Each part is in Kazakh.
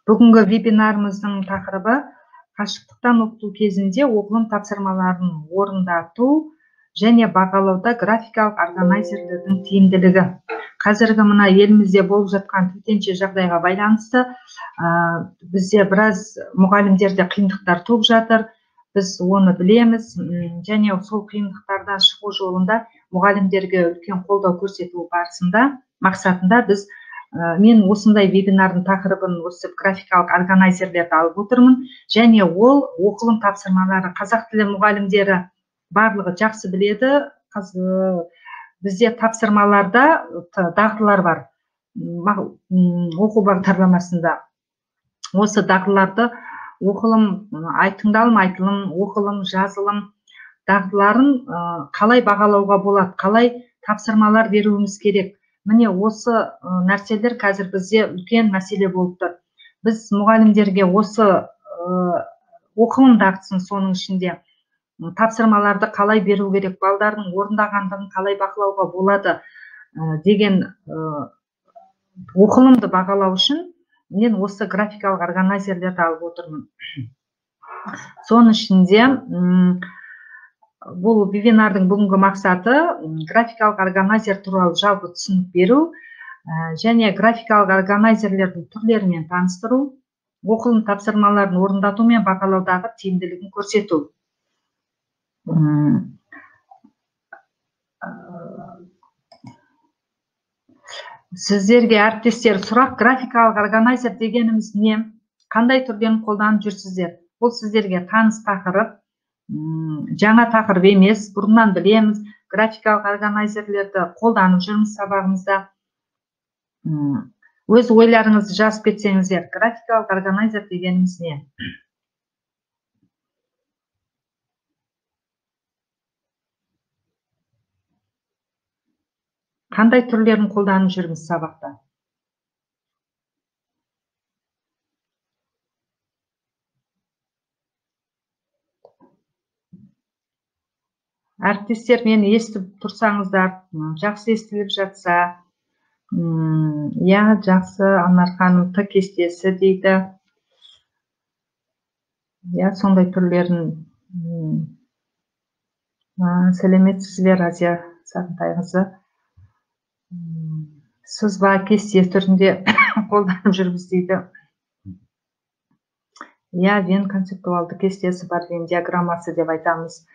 Бүгінгі вебинарымыздың тақырыбы қашықтықтан оқыту кезінде оқылым тапсырмаларын орындату және бағалауда графикалық органайзерлердің тиімділігі. Қазіргі мына елімізде болып жатқан төтенше жағдайға байланысты бізде біраз мұғалімдерде қиындықтар туып жатыр. Біз оны білеміз және сол қиындықтардан шығу жолында мұғалімдерге үлкен қолдау көрсету барысында мақсатында біз мен осындай вебинардың тақырыбын осы графикалық органайзерлерді алып отырмын және ол оқылым тапсырмалары қазақ тілі мұғалімдері барлығы жақсы біледі. Бізде тапсырмаларда дағдылар бар. Оқу бағдарламасында осы дағдыларды оқылым, тыңдалым, айтылым, оқылым, жазылым дағдыларын қалай бағалауға болады, қалай тапсырмалар беруіміз керек. Міне осы нәрселер қазір бізде үлкен мәселе болып тұр. Біз мұғалімдерге осы оқылым дағдысын, соның ішінде тапсырмаларды қалай беру керек, балдардың орындағандығын қалай бақылауға болады деген оқылымды бағалау үшін мен осы графикалық органайзерлерді алып отырмын. Соның ішінде бұл вебинардың бүгінгі мақсаты графикалық органайзер туралы жалпы түсінік беру және графикалық органайзерлердің түрлерімен таныстыру, оқылым тапсырмаларын орындату мен бағалаудағы тиімділігін көрсету. Сіздерге, әріптестер, сұрақ: графикалық органайзер дегеніміз не? Қандай түрден қолданып жүрсіздер? Бұл сіздерге таныс тақырып, жаңа тақырып емес, бұрыннан білеміз. Графикалық органайзерлерді қолданып жүрміз сабағымызда. Өз ойларыңызды жазып кетсеңіздер, графикалық органайзер дегеніміз не? Қандай түрлерін қолданып жүрміз сабақта? Әріптестер, мені естіп тұрсаңыздар, жақсы естіліп жатса, иә, жақсы, Анар ханым, Т кестесі дейді. Иә, сондай түрлерін. Сәлеметсіз бе, Разия Сағынтайқызы? Сызба кесте түрінде қолданып жүрміз дейді. Иә, Вен концептуалды кестесі бар, Вен диаграммасы деп айтамыз.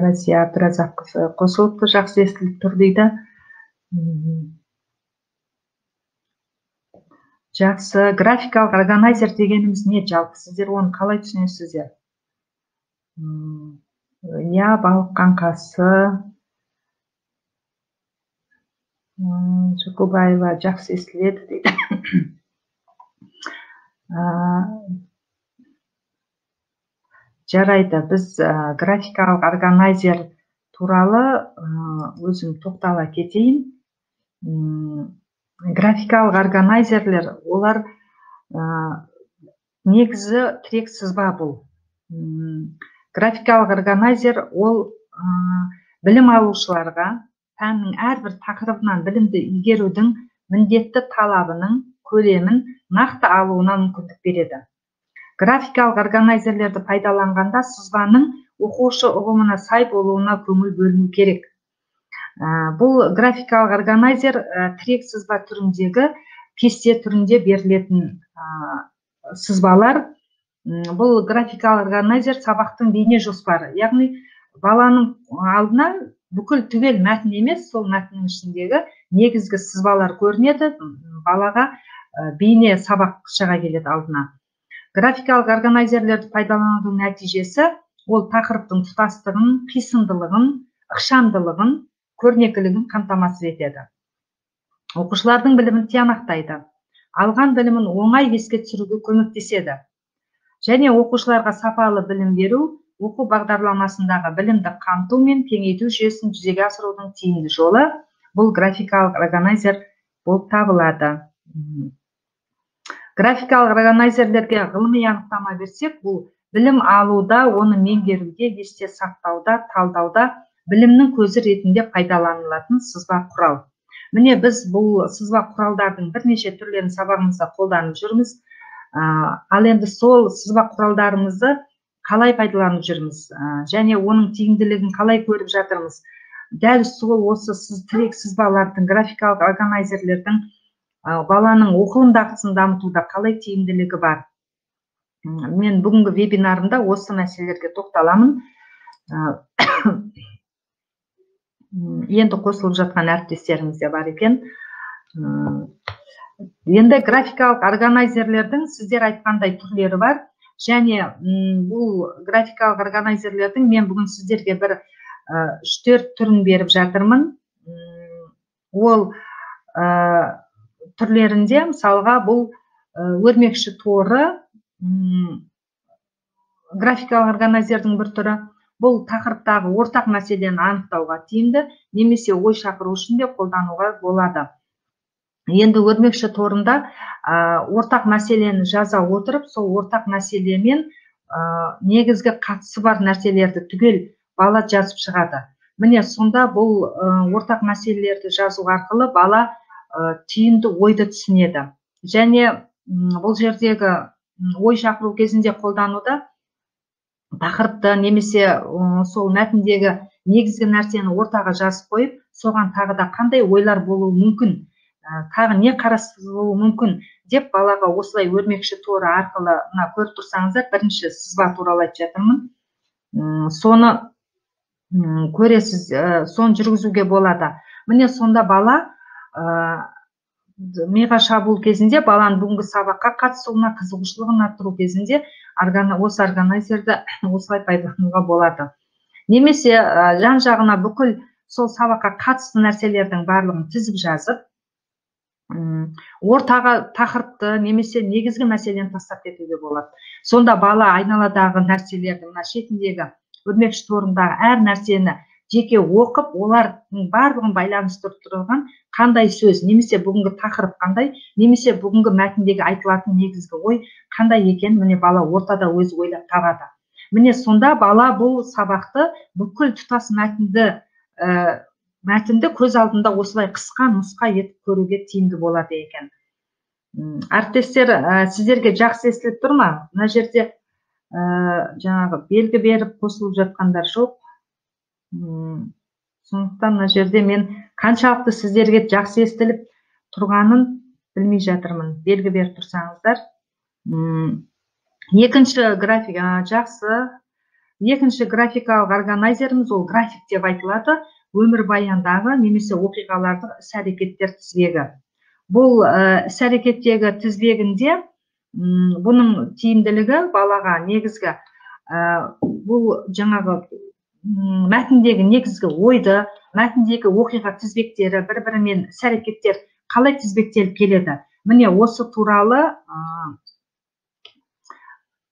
Разия Әбдіразаққызы қосылыпты, жақсы естіліп тұр дейді. Жақсы. Графикалық органайзер дегеніміз не жалпы? Сіздер оны қалай түсінесіздер? Иә, балық қаңқасы. Жүкубаева, жақсы естіледі дейді. Жарайды, біз графикалық органайзер туралы өзім тоқтала кетейін. Графикалық органайзерлер, олар негізі тірек сызба бұл. Графикалық органайзер ол білім алушыларға пәннің әрбір тақырыбынан білімді игерудің міндетті талабының көлемін нақты алуына мүмкіндік береді. Графикалық органайзерлерді пайдаланғанда сызбаның оқушы ұғымына сай болуына көңіл бөліну керек. Бұл графикалық органайзер тірек сызба түріндегі кесте түрінде берілетін сызбалар. Бұл графикалық органайзер сабақтың бейне жоспары, яғни баланың алдына бүкіл түгел мәтін емес, сол мәтіннің ішіндегі негізгі сызбалар көрінеді, балаға бейне сабақ шыға келеді алдына. Графикалық органайзерлерді пайдаланудың нәтижесі ол тақырыптың тұтастығын, қисындылығын, ықшамдылығын, көрнекілігін қамтамасыз етеді. Оқушылардың білімін тиянақтайды, алған білімін оңай еске түсіруге көмектеседі. Және оқушыларға сапалы білім беру, оқу бағдарламасындағы білімді қамту мен кеңейту жүйесін жүзеге асырудың тиімді жолы бұл графикалық органайзер болып табылады. Графикалық органайзерлерге ғылыми анықтама берсек, бұл білім алуда, оны меңгеруде, есте сақтауда, талдауда білімнің көзі ретінде пайдаланылатын сызба құрал. Міне, біз бұл сызба құралдардың бірнеше түрлерін сабағымызда қолданып жүрміз. Ал енді сол сызба құралдарымызды қалай пайдаланып жүрміз және оның тиімділігін қалай көріп жатырмыз? Дәл сол осы тірек сызбалардың, графикалық органайзерлердің баланың оқылым дағдысын дамытуда қалай тиімділігі бар? Мен бүгінгі вебинарымда осы мәселелерге тоқталамын. Енді қосылып жатқан әріптестеріміз де бар екен. Енді графикалық органайзерлердің сіздер айтқандай түрлері бар. Және бұл графикалық органайзерлердің мен бүгін сіздерге бір 3-4 түрін беріп жатырмын. Ол түрлерінде, мысалға, бұл өрмекші торы графикалық органайзердің бір түрі. Бұл тақырыптағы ортақ мәселені анықтауға тиімді, немесе ой шақыру үшін де қолдануға болады. Енді өрмекші торында ортақ мәселені жаза отырып, сол ортақ мәселемен негізгі қатысы бар нәрселерді түгел бала жазып шығады. Міне, сонда бұл ортақ мәселелерді жазу арқылы бала түйінді ойды түсінеді. Және бұл жердегі ой шақыру кезінде қолдануда тақырыпты немесе сол мәтіндегі негізгі нәрсені ортаға жазып қойып, соған тағы да қандай ойлар болуы мүмкін, тағы не қарастырылуы мүмкін деп балаға осылай өрмекші торы арқылы, мына көріп тұрсаңыздар, бірінші сызба туралы айтып жатырмын. Соны көресіз, соны жүргізуге болады. Міне, сонда бала миға шабуыл кезінде, баланың бүгінгі сабаққа қатысуына қызығушылығын арттыру кезінде осы органайзерді осылай пайдалануға болады. Немесе жан жағына бүкіл сол сабаққа қатысты нәрселердің барлығын тізіп жазып, ортаға тақырыпты немесе негізгі мәселені тастап кетуге болады. Сонда бала айналадағы нәрселерді, мына шетіндегі өрмекші торындағы әр нәрсені жеке оқып, олардың барлығын байланыстырып тұрған қандай сөз, немесе бүгінгі тақырып қандай, немесе бүгінгі мәтіндегі айтылатын негізгі ой қандай екен, міне, бала ортада өзі ойлап табады. Міне, сонда бала бұл сабақты бүкіл тұтас мәтінді көз алдында осылай қысқа нұсқа етіп көруге тиімді болады екен. Әріптестер, сіздерге жақсы естіліп тұр ма? Мына жерде жаңағы белгі беріп қосылып жатқандар жоқ. Сондықтан мына жерде мен қаншалықты сіздерге жақсы естіліп тұрғанын білмей жатырмын. Белгі беріп тұрсаңыздар. Екінші график, жақсы. Екінші графикалық органайзеріміз ол график деп айтылады. Өмірбаяндағы немесе оқиғалардың іс-әрекеттер тізбегі. Бұл іс-әрекеттегі тізбегінде бұның тиімділігі балаға негізгі бұл жаңағы мәтіндегі негізгі ойды, мәтіндегі оқиға тізбектері бір-бірімен іс-әрекеттер қалай тізбектеліп келеді. Міне, осы туралы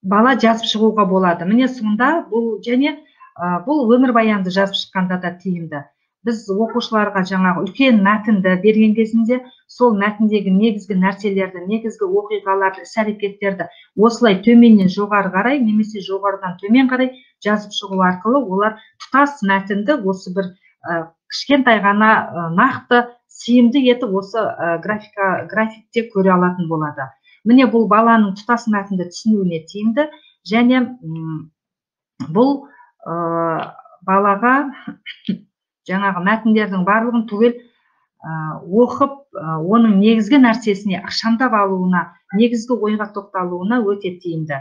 бала жазып шығуға болады. Міне, сонда бұл және бұл өмірбаянды жазып шыққанда да тиімді. Біз оқушыларға жаңағы үлкен мәтінді берген кезінде сол мәтіндегі негізгі нәрселерді, негізгі оқиғаларды, іс-әрекеттерді осылай төменнен жоғары қарай немесе жоғарыдан төмен қарай жазып шығу арқылы олар тұтас мәтінді осы бір кішкентай ғана нақты сыйымды етіп осы графикте көре алатын болады. Міне, бұл баланың тұтас мәтінді түсінуіне тиімді және бұл балаға жаңағы мәтіндердің барлығын түгел оқып, оның негізгі нәрсесіне ықшамдап алуына, негізгі ойға тоқталуына өте тиімді.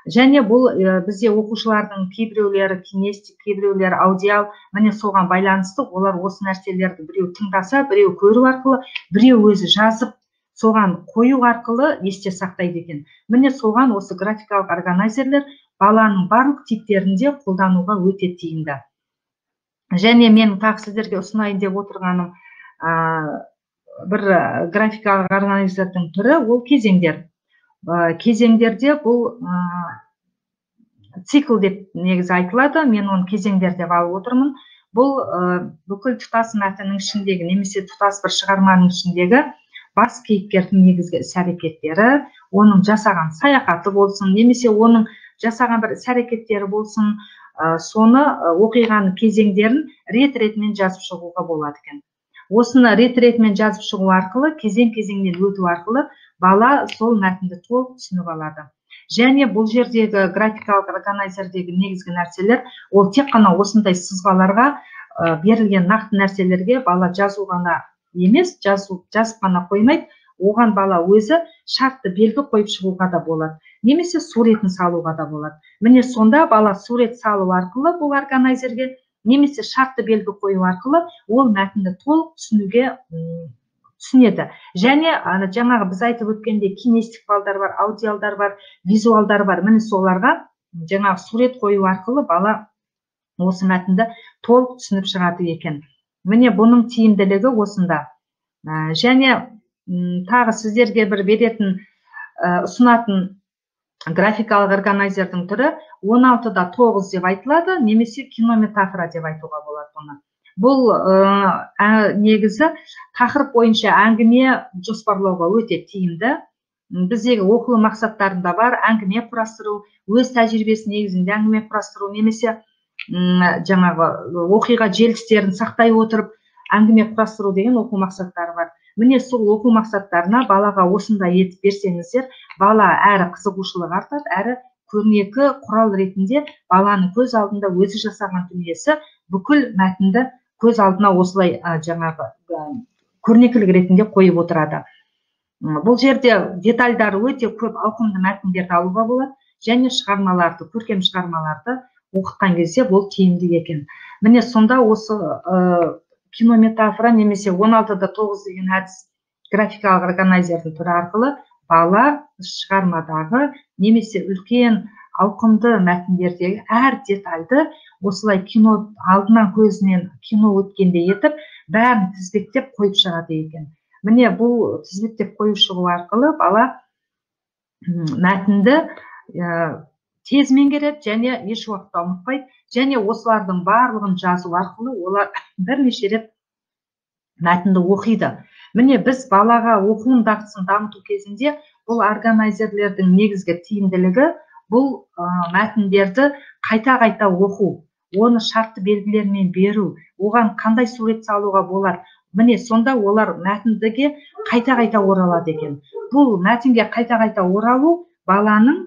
Және бұл бізде оқушылардың кейбіреулері кинестик, кейбіреулері аудиал, міне соған байланысты олар осы нәрселерді біреу тыңдаса, біреу көру арқылы, біреу өзі жазып, соған қою арқылы есте сақтайды екен. Міне, соған осы графикалық органайзерлер баланың барлық типтерінде қолдануға өте тиімді. Және мен тағы сіздерге ұсынайын деп отырғаным бір графикалық органайзердің түрі ол кезеңдер. Кезеңдерде бұл цикл деп негізі айтылады, мен оны кезеңдер деп алып отырмын. Бұл бүкіл тұтас мәтіннің ішіндегі немесе тұтас бір шығарманың ішіндегі бас кейіпкердің негізгі іс-әрекеттері, оның жасаған саяхаты болсын, немесе оның жасаған бір іс-әрекеттері болсын, соны оқиғаның кезеңдерін рет-ретімен жазып шығуға болады екен. Осыны рет-ретімен жазып шығу арқылы, кезең-кезеңмен өту арқылы бала сол мәтінді толық түсініп алады. Және бұл жердегі графикалық органайзердегі негізгі нәрселер, ол тек қана осындай сызбаларға берілген нақты нәрселерге бала жазу ғана емес, жазып қана қоймайды, оған бала өзі шартты белгі қойып шығуға да болады, немесе суретін салуға да болады. Міне сонда бала сурет салу арқылы бұл органайзерге, немесе шартты белгі қою арқылы ол мәтінді толық түсінеді. Және жаңағы біз айтып өткендей кинестик балдар бар, аудиалдар бар, визуалдар бар. Міне соларға жаңағы сурет қою арқылы бала осы мәтінді толық түсініп шығады екен. Міне бұның тиімділігі осында. Және тағы сіздерге бір беретін, ұсынатын графикалық органайзердің түрі 16:9 деп айтылады, немесе кинометафора деп айтуға болады бұны. Бұл негізі тақырып бойынша әңгіме жоспарлауға өте тиімді. Біздегі оқылым мақсаттарында бар әңгіме құрастыру, өз тәжірибесі негізінде әңгіме құрастыру, немесе жаңағы оқиға желістерін сақтай отырып әңгіме құрастыру деген оқу мақсаттары бар. Міне сол оқу мақсаттарына балаға осындай етіп берсеңіздер, бала әрі қызығушылығы артады, әрі көрнекі құрал ретінде баланың көз алдында өзі жасаған дүниесі бүкіл мәтінді көз алдына осылай жаңағы көрнекілік ретінде қойып отырады. Бұл жерде детальдары өте көп ауқымды мәтіндерді алуға болады, және шығармаларды, көркем шығармаларды оқытқан кезде бұл тиімді екен. Міне сонда осы кинометафора немесе 16:9 деген әдіс графикалық органайзердің түрі арқылы бала шығармадағы немесе үлкен ауқымды мәтіндердегі әр детальді осылай кино алдынан көзінен кино өткендей етіп бәрін тізбектеп қойып шығады екен. Міне бұл тізбектеп қойып шығу арқылы бала мәтінді тез меңгереді және еш уақытта ұмытпайды. Және осылардың барлығын жазу арқылы олар бірнеше рет мәтінді оқиды. Міне біз балаға оқуын дағдысын дамыту кезінде бұл органайзерлердің негізгі тиімділігі бұл мәтіндерді қайта-қайта оқу, оны шартты белгілермен беру, оған қандай сурет салуға болады. Міне сонда олар мәтіндіге қайта-қайта оралады екен. Бұл мәтінге қайта-қайта оралу баланың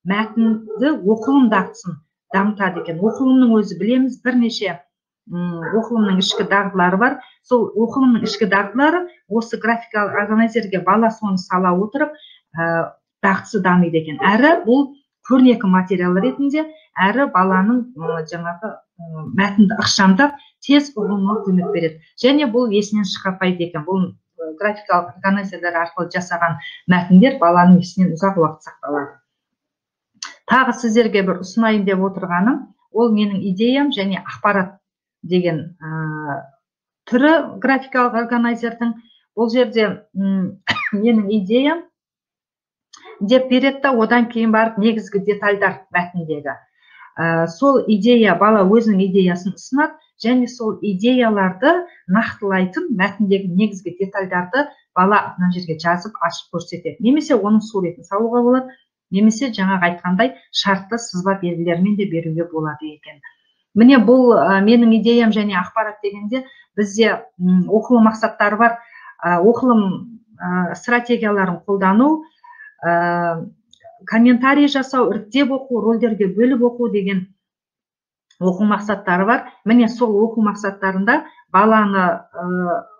мәтінді оқылым дағдысын дамытады екен. Оқылымның өзі білеміз, бірнеше оқылымның ішкі дағдылары бар. Сол оқылымның ішкі дағдылары осы графикалық органайзерге бала соны сала отырып дағдысы дамиды екен. Әрі бұл көрнекі материал ретінде, әрі баланың жаңағы мәтінді ықшамдап тез ұғынуына көмек береді. Және бұл есінен шығармайды екен. Бұл графикалық органайзерлер арқылы жасаған мәтіндер баланың есінен ұзақ уақыт сақталады. Тағы сіздерге бір ұсынайын деп отырғаным, ол менің идеям және ақпарат деген түрі графикалық органайзердің. Бұл жерде менің идеям деп береді да, одан кейін барып негізгі детальдар мәтіндегі. Сол идея, бала өзінің идеясын ұсынады, және сол идеяларды нақтылайтын мәтіндегі негізгі детальдарды бала мына жерге жазып ашып көрсетеді. Немесе оның суретін салуға болады, немесе жаңағы айтқандай шартты сызба белгілерімен де беруге болады екен. Міне бұл менің идеям және ақпарат дегенде бізде оқылым мақсаттары бар, оқылым стратегияларын қолдану, комментарий жасау, іріктеп оқу, рөлдерге бөліп оқу деген оқу мақсаттары бар. Міне сол оқу мақсаттарында баланы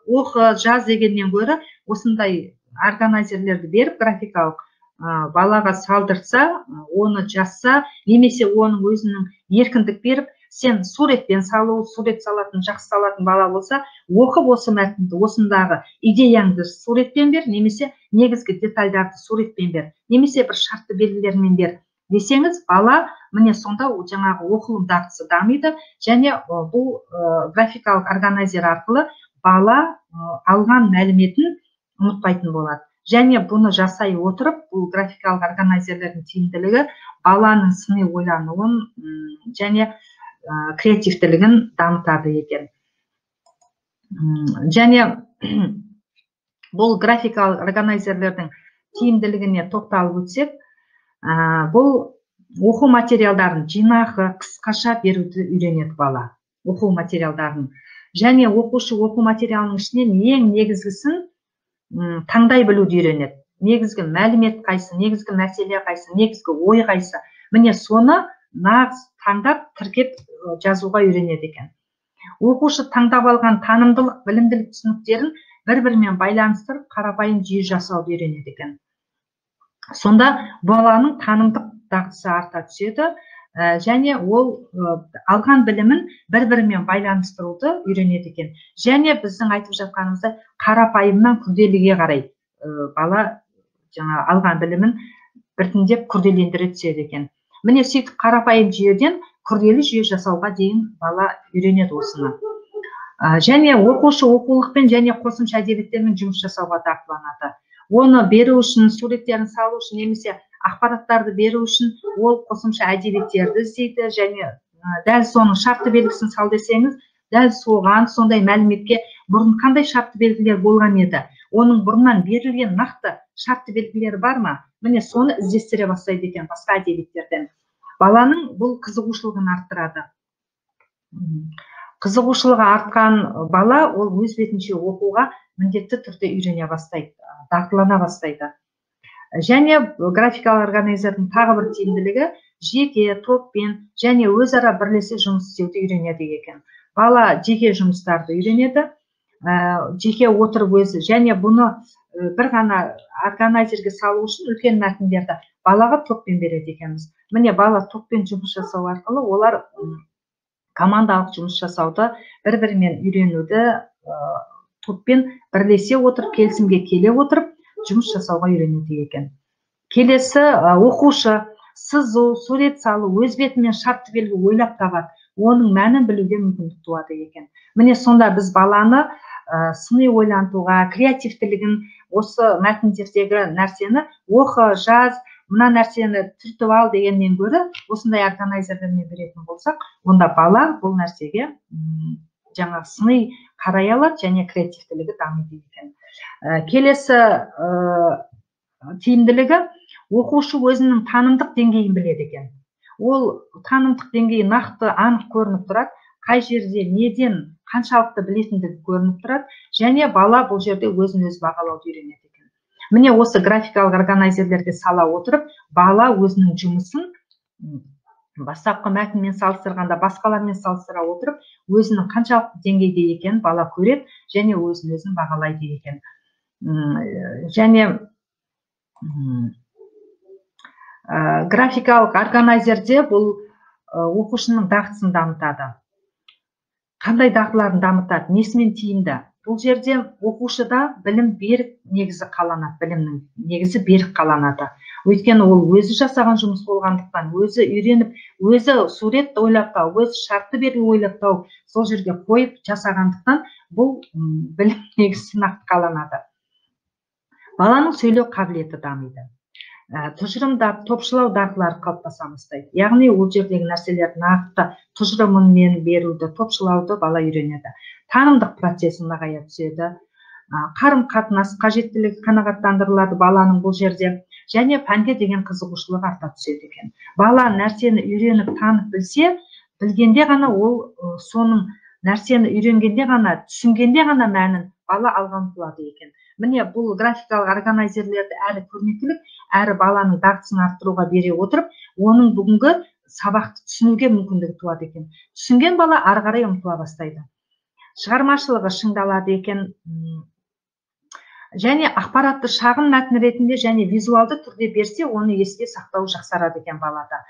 оқы, жаз дегеннен гөрі осындай органайзерлерді беріп графикалық балаға салдырса, оны жазса, немесе оның өзінің еркіндік беріп, сен суретпен салу, сурет салатын, жақсы салатын бала болса, оқып осы мәтінді, осындағы идеяңды суретпен бер, немесе негізгі детальдарды суретпен бер, немесе бір шартты белгілермен бер десеңіз, бала міне сонда жаңағы оқылым дағдысы дамиды, және бұл графикалық органайзер арқылы бала алған мәліметін ұмытпайтын болады. Және бұны жасай отырып, бұл графикалық органайзерлердің тиімділігі баланың сыни ойлануын және креативтілігін дамытады екен. Және бұл графикалық органайзерлердің тиімділігіне тоқталып өтсек, бұл оқу материалдарын жинақы, қысқаша беруді үйренеді бала. Оқу материалдарын Және оқушы оқу материалының ішінен ең негізгісін таңдай білуді үйренеді. Негізгі мәлімет қайсы, негізгі мәселе қайсы, негізгі ой қайсы. Міне соны нағыз таңдап, тіркеп жазуға үйренеді екен. Оқушы таңдап алған танымдылық, білімділік түсініктерін бір-бірімен байланыстырып, қарапайым жүйе жасауды үйренеді екен. Сонда баланың танымдық дағдысы арта түседі, және ол алған білімін бір-бірімен байланыстыруды үйренеді екен. Және біздің айтып жатқанымызда қарапайымнан күрделіге қарай бала жаңа алған білімін біртіндеп күрделендіре түседі екен. Міне сөйтіп қарапайым жүйеден күрделі жүйе жасауға дейін бала үйренеді осыны. Және оқушы оқулықпен және қосымша әдебиеттермен жұмыс жасауға дағдыланады. Оны беру үшін, суреттерін салу үшін немесе ақпараттарды беру үшін ол қосымша әдебиеттерді іздейді және дәл соның шартты белгісін сал десеңіз, дәл соған сондай мәліметке бұрын қандай шартты белгілер болған еді, оның бұрыннан берілген нақты шартты белгілері бар ма? Міне соны іздестіре бастайды екен басқа әдебиеттерден. Баланың бұл қызығушылығын арттырады. Қызығушылығы артқан бала ол өз бетінше оқуға міндетті түрде үйрене бастайды, дағдылана бастайды. Және графикалық органайзердің тағы бір тиімділігі жеке, топпен және өзара бірлесе жұмыс істеуді үйренеді екен. Бала жеке жұмыстарды үйренеді, жеке отырып өзі, және бұны бір ғана органайзерге салу үшін үлкен мәтіндерді балаға топпен береді екенбіз. Міне бала топпен жұмыс жасау арқылы олар командалық жұмыс жасауды, бір-бірімен үйренуді, топпен бірлесе отырып, келісімге келе отырып жұмыс жасауға үйренеді екен. Келесі оқушы сызу, сурет салу, өз бетімен шартты белгі ойлап табады, оның мәнін білуге мүмкіндік туады екен. Міне сонда біз баланы сыни ойлантуға, креативтілігін, осы мәтіндердегі нәрсені оқы, жаз, мына нәрсені түртіп ал дегеннен гөрі осындай органайзерлермен беретін болсақ, онда бала бұл нәрсеге жаңа сыни қарай алады және креативтілігі дамиды екен. Келесі тиімділігі оқушы өзінің танымдық деңгейін біледі екен. Ол танымдық деңгейі нақты, анық көрініп тұрады, қай жерде неден қаншалықты білетіндігі көрініп тұрады, және бала бұл жерде өзін өзі бағалауды үйренеді екен. Міне осы графикалық органайзерлерге сала отырып, бала өзінің жұмысын бастапқы мәтінмен салыстырғанда басқалармен салыстыра отырып, өзінің қаншалықты деңгейде екенін бала көреді және өзін өзін бағалайды екен. Және графикалық органайзерде бұл оқушының дағдысын дамытады. Қандай дағдыларын дамытады, несімен тиімді? Бұл жерде оқушыда білім берік негізі қаланады, білімнің негізі берік қаланады. Өйткені ол өзі жасаған жұмыс болғандықтан, өзі үйреніп, өзі сурет ойлап тауып, өзі шартты белгі ойлап тауып, сол жерге қойып жасағандықтан бұл білім негізі нақты қаланады. Баланың сөйлеу қабілеті дамиды. Тұжырымдап, топшылау дағдылары қалыптаса бастайды. Яғни ол жердегі нәрселерді нақты тұжырымымен беруді, топшылауды бала үйренеді. Танымдық процесі нығая түседі. Қарым-қатынас қажеттілігі қанағаттандырылады баланың бұл жерде, және пәнге деген қызығушылығы арта түседі екен. Бала нәрсені үйреніп, танып білсе, білгенде ғана ол соның нәрсені үйренгенде ғана, түсінгенде ғана мәнін бала алға ұмтылады екен. Міне бұл графикалық органайзерлерді әрі көрнекілік, әрі баланың дағдысын арттыруға бере отырып, оның бүгінгі сабақты түсінуге мүмкіндігі туады екен. Түсінген бала ары қарай ұмтыла бастайды. Шығармашылығы шыңдалады екен. Және ақпаратты шағын мәтін ретінде және визуалды түрде берсе, оны еске сақтау жақсарады екен балада.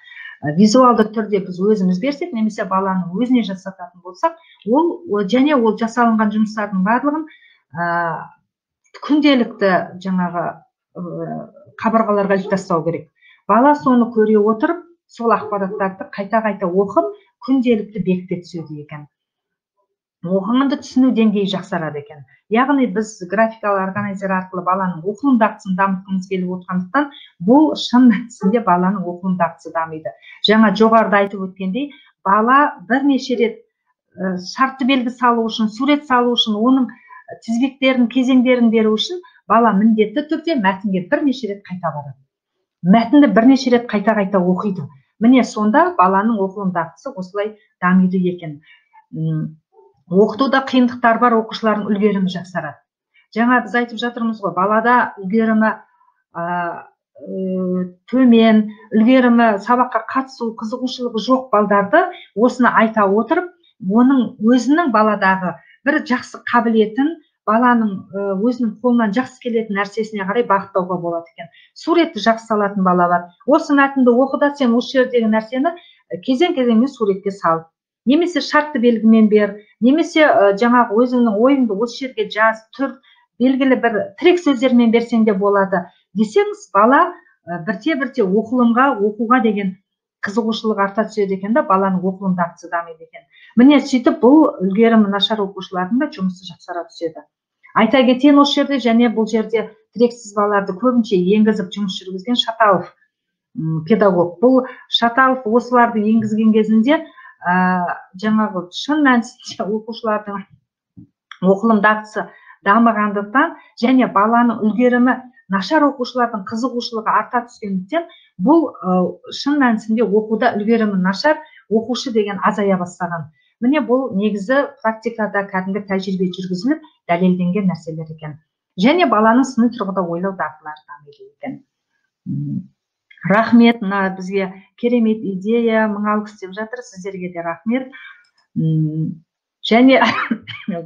Визуалды түрде біз өзіміз берсек, немесе баланың өзіне жасататын болсақ, ол және ол жасалынған жұмыстардың барлығын күнделікті жаңағы қабырғаларға іліп тастау керек. Бала соны көре отырып, сол ақпараттарды қайта-қайта оқып, күнделікті бекіте түседі екен. Оқығанды түсіну деңгейі жақсарады екен. Яғни біз графикалық органайзер арқылы баланың оқылым дағдысын дамытқымыз келіп отырғандықтан, бұл шын мәнісінде баланың оқылым дағдысы дамиды. Жаңа жоғарыда айтып өткендей, бала бірнеше рет шартты белгі салу үшін, сурет салу үшін, оның тізбектерін, кезеңдерін беру үшін бала міндетті түрде мәтінге бірнеше рет қайта барады. Мәтінді бірнеше рет қайта-қайта оқиды. Міне сонда баланың оқылым дағдысы осылай дамиды екен. Оқытуда қиындықтар бар оқушылардың үлгерімі жақсарады. Жаңа біз айтып жатырмыз ғой, балада үлгерімі төмен, үлгерімі сабаққа қатысу қызығушылығы жоқ балдарды осыны айта отырып, оның өзінің баладағы бір жақсы қабілетін, баланың өзінің қолынан жақсы келетін нәрсесіне қарай бағыттауға болады екен. Суретті жақсы салатын бала бар. Осы мәтінді оқыда сен осы жердегі нәрсені кезең-кезеңмен суретке сал. Немесе шартты белгімен бер, немесе жаңағы өзіңнің ойыңды осы жерге жаз, түр, белгілі бір тірек сөздермен берсең де болады десеңіз, бала бірте-бірте оқылымға, оқуға деген қызығушылық арта түседі екен да, баланың оқылым дағдысы дамиды екен. Міне сөйтіп бұл үлгерімі нашар оқушылардың да жұмысы жақсара түседі. Айта кетейін осы жерде, және бұл жерде тірек сызбаларды көбінше енгізіп жұмыс жүргізген Шаталов педагог. Бұл Шаталов осыларды енгізген кезінде жаңағы шын мәнісінде оқушылардың оқылым дағдысы дамығандықтан және баланың үлгерімі нашар оқушылардың қызығушылығы арта түскендіктен, бұл шын мәнісінде оқуда үлгерімі нашар оқушы деген азая бастаған. Міне бұл негізі практикада кәдімгі тәжірибе жүргізіліп дәлелденген нәрселер екен. Және баланың сыни тұрғыда ойлау дағдылары дамиды екен. Рахмет, мына бізге керемет идея, мың алғыс деп жатыр, сіздерге де рахмет. Және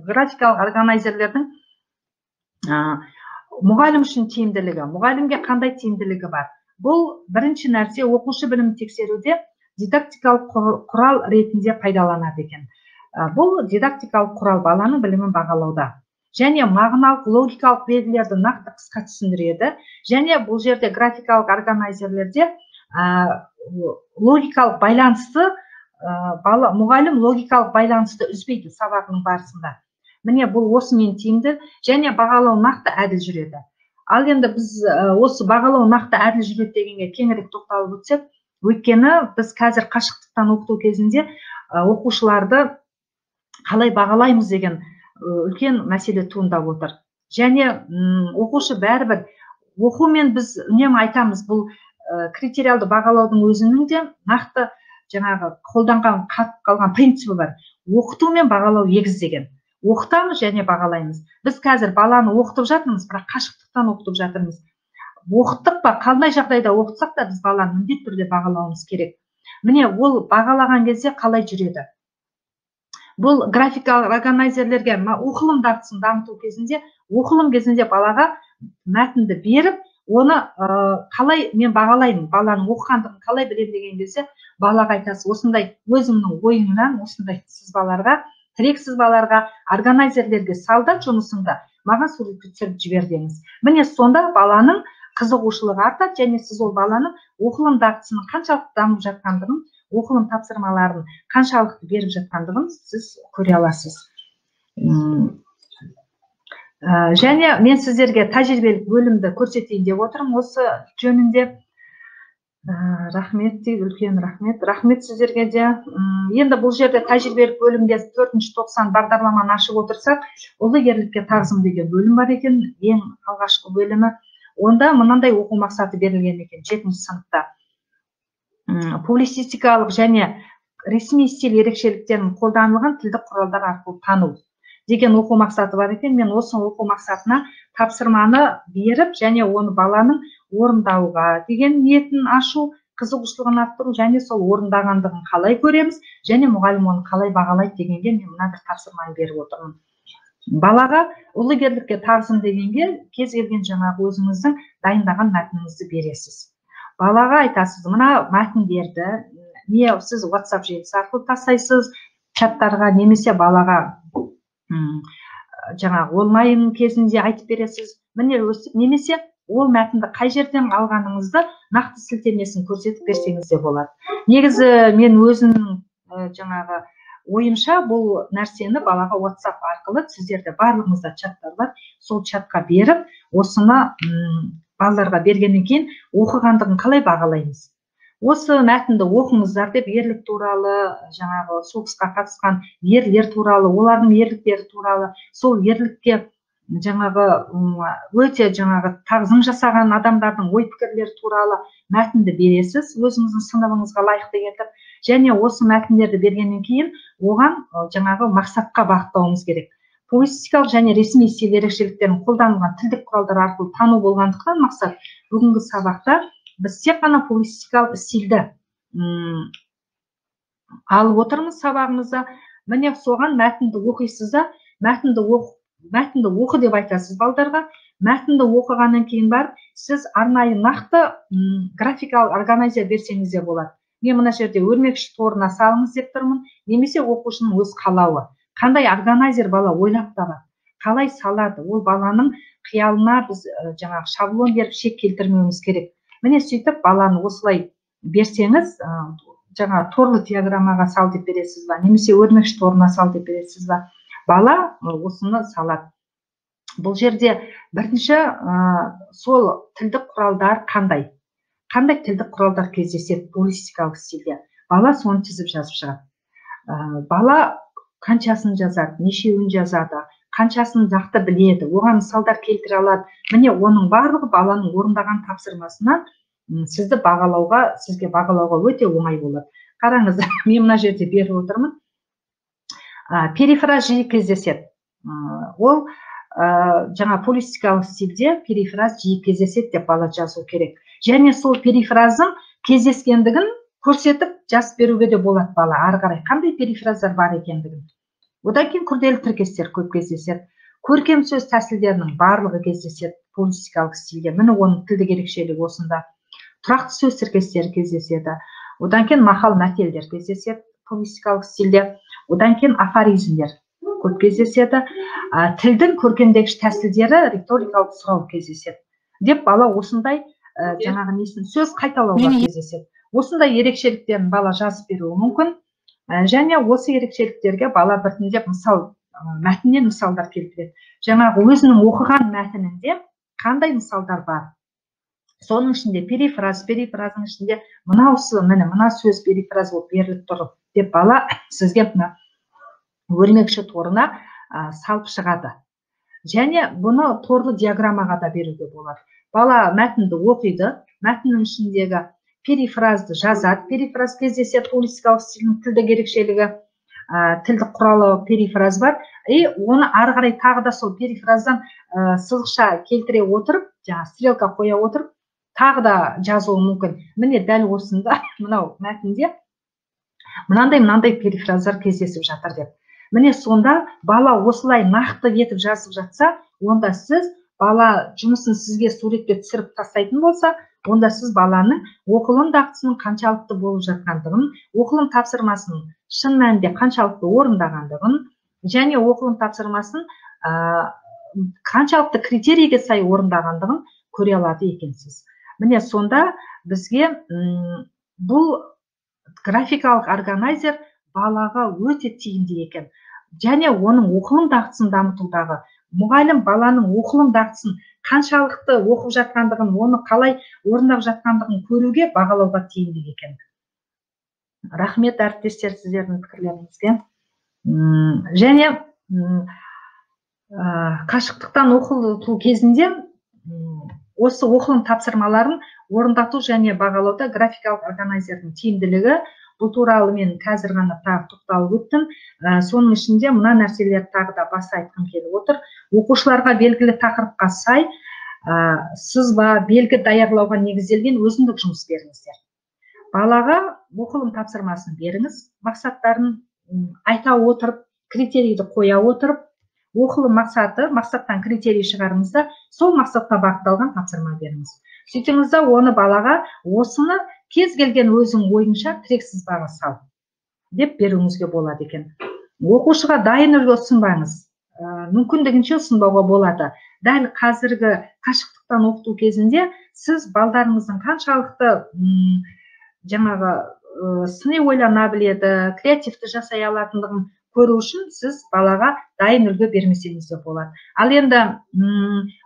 графикалық органайзерлердің мұғалім үшін тиімділігі, мұғалімге қандай тиімділігі бар? Бұл бірінші нәрсе, оқушы білімін тексеруде дидактикалық құрал ретінде пайдаланады екен. Бұл дидактикалық құрал баланың білімін бағалауда. Және мағыналық логикалық белгілерді нақты қысқа түсіндіреді. Және бұл жерде графикалық органайзерлерде логикалық байланысты, мұғалім логикалық байланысты үзбейді сабағының барысында. Міне бұл осымен тиімді, және бағалау нақты әділ жүреді. Ал енді біз осы бағалау нақты әділ жүреді дегенге кеңірек тоқталып өтсек, өйткені біз қазір қашықтықтан оқыту кезінде оқушыларды қалай бағалаймыз деген үлкен мәселе туындап отыр. Және оқушы бәрібір оқумен біз үнемі айтамыз, бұл критериалды бағалаудың өзінің де нақты жаңағы қолданған қатып қалған принципі бар. Оқыту мен бағалау егіз деген. Оқытамыз және бағалаймыз. Біз қазір баланы оқытып жатырмыз, бірақ қашықтықтан оқытып жатырмыз. Оқыттық па, қандай жағдайда оқытсақ та біз баланы міндетті түрде бағалауымыз керек. Міне ол бағалаған кезде қалай жүреді? Бұл графикалық органайзерлерге оқылым дағдысын дамыту кезінде, оқылым кезінде балаға мәтінді беріп, оны қалай мен бағалаймын, баланың оқығандығын қалай білемін деген кезде балаға айтасыз, осындай өзіңнің ойыңнан осындай сызбаларға, тірек сызбаларға, органайзерлерге сал да жұмысыңды, маған суретке түсіріп жібер деңіз. Міне сонда баланың қызығушылығы артады, және сіз ол баланың оқылым дағдысының қаншалықты дамып жатқандығын, оқылым тапсырмаларын қаншалықты беріп жатқандығын сіз көре аласыз. Және мен сіздерге тәжірибелік бөлімді көрсетейін деп отырмын осы жөнінде. Рахмет дейді, үлкен рахмет. Рахмет сіздерге де. Енді бұл жерде тәжірибелік бөлімде 4-тоқсан бағдарламаны ашып отырсақ, ұлы ерлікке тағзым деген бөлім бар екен, ең алғашқы бөлімі. Онда мынандай оқу мақсаты берілген екен 7-ші сыныпта. Публицистикалық және ресми стиль ерекшеліктерін қолданылған тілдік құралдар арқылы тану деген оқу мақсаты бар екен. Мен осы оқу мақсатына тапсырманы беріп, және оны баланың орындауға деген ниетін ашу, қызығушылығын арттыру, және сол орындағандығын қалай көреміз, және мұғалім оны қалай бағалайды дегенге мен мына бір тапсырманы беріп отырмын. Балаға ұлы ерлікке тағзым дегенге кез келген жаңағы өзіңіздің дайындаған мәтініңізді бересіз. Балаға айтасыз, мына мәтіндерді не сіз WhatsApp желісі арқылы тастайсыз чаттарға, немесе балаға жаңағы онлайн кезінде айтып бересіз. Міне өстіп, немесе ол мәтінді қай жерден алғаныңызды нақты сілтемесін көрсетіп берсеңіз де болады. Негізі мен өзімнің жаңағы ойымша бұл нәрсені балаға WhatsApp арқылы, сіздерде барлығыңызда чаттар бар, сол чатқа беріп, осыны балаларға бергеннен кейін оқығандығын қалай бағалаймыз? Осы мәтінді оқыңыздар деп ерлік туралы, жаңағы соғысқа қатысқан ерлер туралы, олардың ерліктері туралы, сол ерлікке жаңағы өте жаңағы тағзым жасаған адамдардың ой пікірлері туралы мәтінді бересіз өзіңіздің сыныбыңызға лайықты етіп. Және осы мәтіндерді бергеннен кейін оған жаңағы мақсатқа бағыттауымыз керек. Публицистикалық және ресми стиль ерекшеліктерін қолданылған тілдік құралдар арқылы тану болғандықтан мақсат бүгінгі сабақта біз тек қана публицистикалық стильді алып отырмыз сабағымызда. Міне соған мәтінді оқисыз да, мәтінді оқы деп айтасыз балдарға. Мәтінді оқығаннан кейін барып сіз арнайы нақты графикалық органайзер берсеңіз де болады. Мен мына жерде өрмекші торына салыңыз деп тұрмын, немесе оқушының өз қалауы. Қандай органайзер бала ойлап табады, қалай салады, ол баланың қиялына біз жаңағы шаблон беріп шек келтірмеуіміз керек. Міне сөйтіп баланы осылай берсеңіз, жаңа торлы диаграммаға сал деп бересіз ба, немесе өрмекші торына сал деп бересіз ба, бала осыны салады. Бұл жерде бірінші сол тілдік құралдар қандай? Қандай тілдік құралдар кездеседі публицистикалық стильде? Бала соны тізіп жазып шығады. Бала қаншасын жазады, нешеуін жазады, қаншасын нақты біледі, оған мысалдар келтіре алады. Міне оның барлығы баланың орындаған тапсырмасына сізді бағалауға, сізге бағалауға өте оңай болады. Қараңыз, мен мына жерде беріп отырмын. Перифраз жиі кездеседі. Ол жаңа публицистикалық стильде перифраз жиі кездеседі деп бала жазу керек. Және сол перифраздың кездескендігін көрсетіп жазып беруге де болады бала ары қарай қандай перифраздар бар екендігін. Одан кейін күрделі тіркестер көп кездеседі. Көркем сөз тәсілдерінің барлығы кездеседі публицистикалық стильде. Міне оның тілдік ерекшелігі осында. Тұрақты сөз тіркестері кездеседі. Одан кейін мақал мәтелдер кездеседі публицистикалық стильде. Одан кейін афоризмдер көп кездеседі. Тілдің көркемдегіш тәсілдері, риторикалық сұрау кездеседі деп бала осындай жаңағы несін сөз қайталауға кездеседі. Осындай ерекшеліктерін бала жазып беруі мүмкін. Және осы ерекшеліктерге бала біртіндеп мысал, мәтіннен мысалдар келтіреді. Жаңағы өзінің оқыған мәтінінде қандай мысалдар бар? Соның ішінде перифраз, перифраздың ішінде мынаусы, міне мына сөз перифраз болып беріліп тұр деп бала сізге мына өрмекші торына салып шығады. Және бұны торлы диаграммаға да беруге болады. Бала мәтінді оқиды, мәтіннің ішіндегі перифразды жазады. Перифраз кездеседі, публицистикалық стильдің тілдік ерекшелігі, тілдік құралы перифраз бар. И оны ары қарай тағы да сол перифраздан сызықша келтіре отырып, жаңа стрелка қоя отырып, тағы да жазуы мүмкін. Міне дәл осында мынау мәтінде мынандай перифраздар кездесіп жатыр деп. Міне сонда бала осылай нақты етіп жазып жатса, онда сіз бала жұмысын сізге суретке түсіріп тастайтын болса, онда сіз баланың оқылым дағдысының қаншалықты болып жатқандығын, оқылым тапсырмасын шын мәнінде қаншалықты орындағандығын, және оқылым тапсырмасын қаншалықты критерийге сай орындағандығын көре алады екенсіз. Міне сонда бізге бұл графикалық органайзер балаға өте тиімді екен. Және оның оқылым дағдысын дамытудағы мұғалім баланың оқылым дағдысын қаншалықты оқып жатқандығын, оны қалай орындап жатқандығын көруге, бағалауға тиімді екен. Рахмет әріптестер сіздердің пікірлеріңізге. Және қашықтықтан оқыту кезінде осы оқылым тапсырмаларын орындату және бағалауда графикалық органайзердің тиімділігі, бұл туралы мен қазір ғана тағы тоқталып өттім. Соның ішінде мына нәрселерді тағы да баса айтқым келіп отыр. Оқушыларға белгілі тақырыпқа сай сызба, белгі даярлауға негізделген өзіндік жұмыс беріңіздер. Балаға оқылым тапсырмасын беріңіз, мақсаттарын айта отырып, критерийді қоя отырып, оқылым мақсаты, мақсаттан критерий шығарыңыз да, сол мақсатқа бағытталған тапсырма беріңіз. Сөйтіңіз де оны балаға осыны кез келген өзің ойынша тірек сызбаға сал деп беруіңізге болады екен. Оқушыға дайын үлгі ұсынбаңыз. Мүмкіндігінше ұсынбауға болады. Дәл қазіргі қашықтықтан оқыту кезінде сіз балдарыңыздың қаншалықты жаңағы сыни ойлана біледі, креативті жасай алатындығын көру үшін сіз балаға дайын үлгі бермесеңіз де болады. Ал енді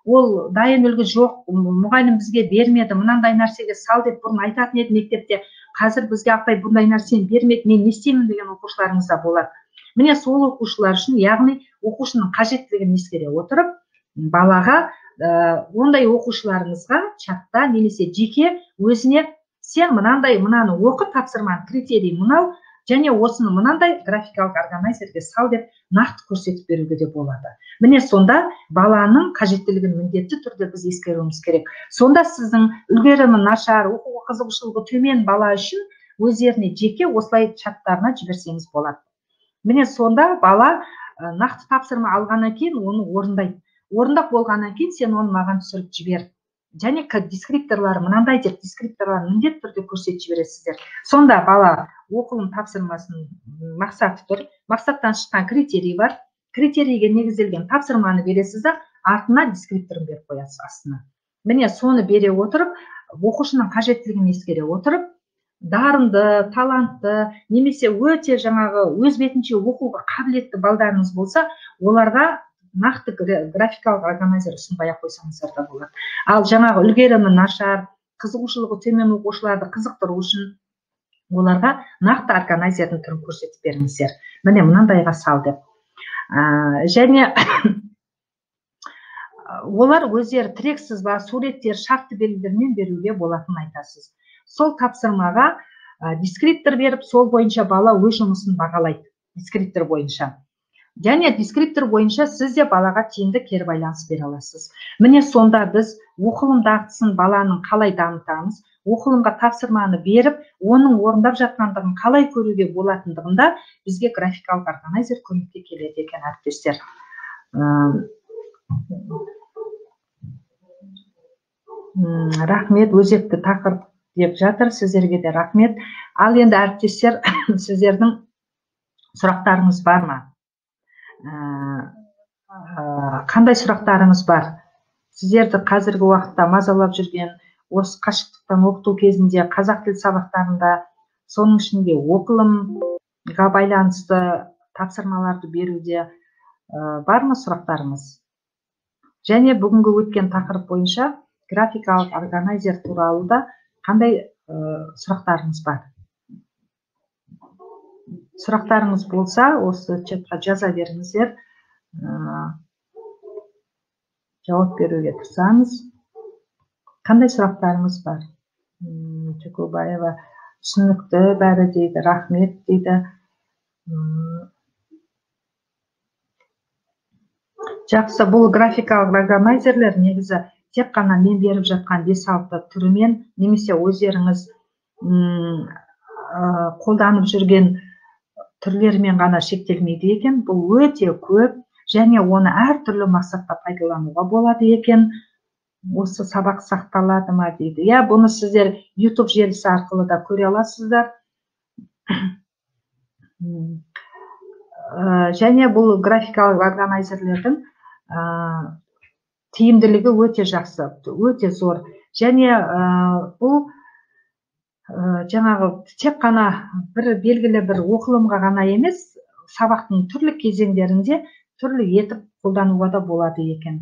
ол дайын үлгі жоқ, мұғалім бізге бермеді, мынандай нәрсеге сал деп бұрын айтатын еді мектепте, қазір бізге апай бұндай нәрсені бермеді, мен не істеймін деген оқушыларыңыз да болады. Міне сол оқушылар үшін, яғни оқушының қажеттілігін ескере отырып, Балаға, ондай оқушыларыңызға чатта немесе жеке өзіне сен мынандай мынаны оқы, тапсырманың критерийі мынау, және осыны мынандай графикалық органайзерге сал деп нақты көрсетіп беруге де болады. Міне сонда баланың қажеттілігін міндетті түрде біз ескеруіміз керек. Сонда сіздің үлгерімі нашар, оқуға қызығушылығы төмен бала үшін өздеріне жеке осылай чаттарына жіберсеңіз болады. Міне сонда бала нақты тапсырма алғаннан кейін оны орындайды. Орындап болғаннан кейін сен оны маған түсіріп жібер. Және дескрипторлары мынандай деп дескрипторларын міндетті түрде көрсетіп жібересіздер. Сонда бала оқылым тапсырмасының мақсаты тұр, мақсаттан шыққан критерий бар. Критерийге негізделген тапсырманы бересіз де, артына дескрипторын беріп қоясыз астына. Міне соны бере отырып, оқушының қажеттілігін ескере отырып, дарынды, талантты, немесе өте жаңағы өз бетінше оқуға қабілетті балдарыңыз болса, оларға нақты графикалық органайзер ұсынбай ақ қойсаңыздар да болады. Ал жаңағы үлгерімі нашар, қызығушылығы төмен оқушыларды қызықтыру үшін оларға нақты органайзердің түрін көрсетіп беріңіздер. Міне мынандайға сал деп. Және олар өздері тірек сызба, суреттер, шартты белгілермен беруге болатынын айтасыз. Сол тапсырмаға дескриптор беріп, сол бойынша бала өз жұмысын бағалайды, дескриптор бойынша. Және дескриптор бойынша сіз де балаға тиімді кері байланыс бере аласыз. Міне сонда біз оқылым дағдысын баланың қалай дамытамыз, оқылымға тапсырманы беріп, оның орындап жатқандығын қалай көруге болатындығында бізге графикалық органайзер көмекке келеді екен, әріптестер. Рахмет, өзекті тақырып деп жатыр, сіздерге де рахмет. Ал енді әріптестер, сіздердің сұрақтарыңыз бар ма? Қандай сұрақтарыңыз бар? Сіздерді қазіргі уақытта мазалап жүрген осы қашықтықтан оқыту кезінде қазақ тілі сабақтарында, соның ішінде оқылымға байланысты тапсырмаларды беруде бар ма сұрақтарыңыз? Және бүгінгі өткен тақырып бойынша графикалық органайзер туралы да қандай сұрақтарыңыз бар? Сұрақтарыңыз болса, осы чатқа жаза беріңіздер. Жауап беруге тырысамыз. Қандай сұрақтарыңыз бар? Чекубаева, түсінікті бәрі дейді, рахмет дейді. Жақсы, бұл графикалық органайзерлер негізі тек қана мен беріп жатқан 5-6 түрімен немесе өздеріңіз қолданып жүрген түрлерімен ғана шектелмейді екен. Бұл өте көп және оны әртүрлі мақсатта пайдалануға болады екен. Осы сабақ сақталады ма дейді. Иә, бұны сіздер YouTube желісі арқылы да көре аласыздар. Және бұл графикалық органайзерлердің тиімділігі өте жақсы, өте зор. Және бұл жаңағы тек қана бір белгілі бір оқылымға ғана емес, сабақтың түрлі кезеңдерінде түрлі етіп қолдануға да болады екен.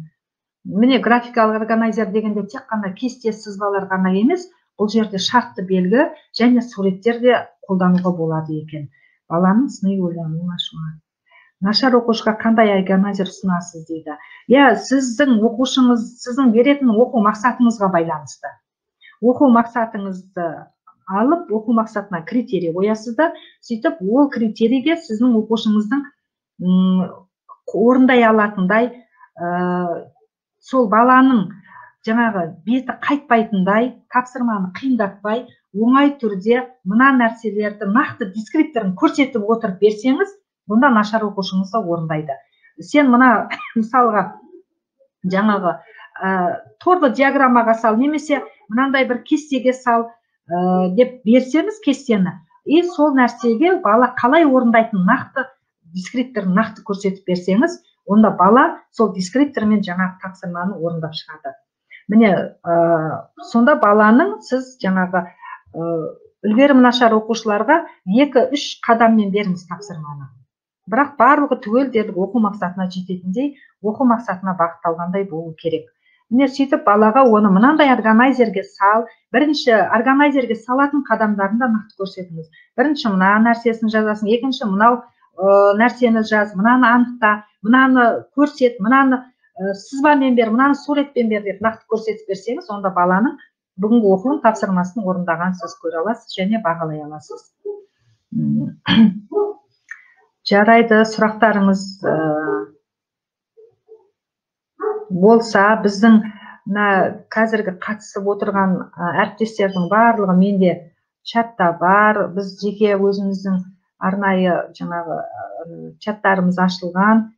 Міне графикалық органайзер дегенде тек қана кесте сызбалар ғана емес, бұл жерде шартты белгі және суреттер де қолдануға болады екен. Баланың сыни ойлануын ашуға. Нашар оқушыға қандай органайзер ұсынасыз дейді. Иә, сіздің оқушыңыз, сіздің беретін оқу мақсатыңызға байланысты. Оқу мақсатыңызды алып, оқу мақсатына критерий қоясыз да, сөйтіп ол критерийге сіздің оқушыңыздың орындай алатындай, сол баланың жаңағы беті қайтпайтындай, тапсырманы қиындатпай, оңай түрде мына нәрселерді нақты дескрипторын көрсетіп отырып берсеңіз, онда нашар оқушыңыз да орындайды. Сен мына мысалға жаңағы торлы диаграммаға сал, немесе мынандай бір кестеге сал деп берсеңіз кестені, и сол нәрсеге бала қалай орындайтынын нақты дескрипторын нақты көрсетіп берсеңіз, онда бала сол дескриптормен жаңағы тапсырманы орындап шығады. Міне, сонда баланың сіз жаңағы үлгерімі нашар оқушыларға 2-3 қадаммен беріңіз тапсырманы. Бірақ барлығы түгел дерлік оқу мақсатына жететіндей, оқу мақсатына бағытталғандай болу керек. Міне сөйтіп балаға оны мынандай органайзерге сал, бірінші органайзерге салатын қадамдарын да нақты көрсетіңіз. Бірінші мына нәрсесін жазасың, екінші мынау нәрсені жаз, мынаны анықта, мынаны көрсет, мынаны сызбамен бер, мынаны суретпен бер деп нақты көрсетіп берсеңіз, онда баланың бүгінгі оқылым тапсырмасын орындаған сіз көре аласыз және бағалай аласыз. Жарайды, сұрақтарыңыз болса, біздің мына қазіргі қатысып отырған әріптестердің барлығы менде чатта бар. Біз жеке өзіміздің арнайы жаңағы чаттарымыз ашылған.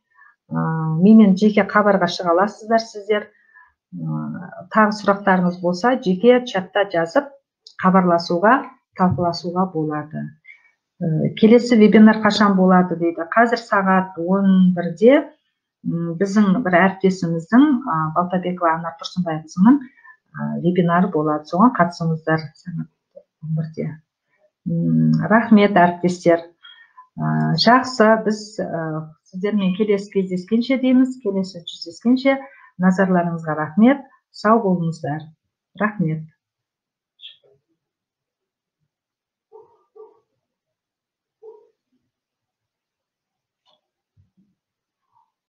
Менен жеке хабарға шыға аласыздар сіздер. Тағы сұрақтарыңыз болса, жеке чатта жазып, хабарласуға, талқыласуға болады. Келесі вебинар қашан болады дейді. Қазір сағат 11-де біздің бір әріптесіміздің, Балтабекова Анар Тұрсынбайқызының вебинары болады. Соған қатысыңыздар сағат 11-де. Рахмет, әріптестер. Жақсы, біз сіздермен келесі кездескенше дейміз, келесі жүздескенше. Назарларыңызға рахмет, сау болыңыздар. Рахмет.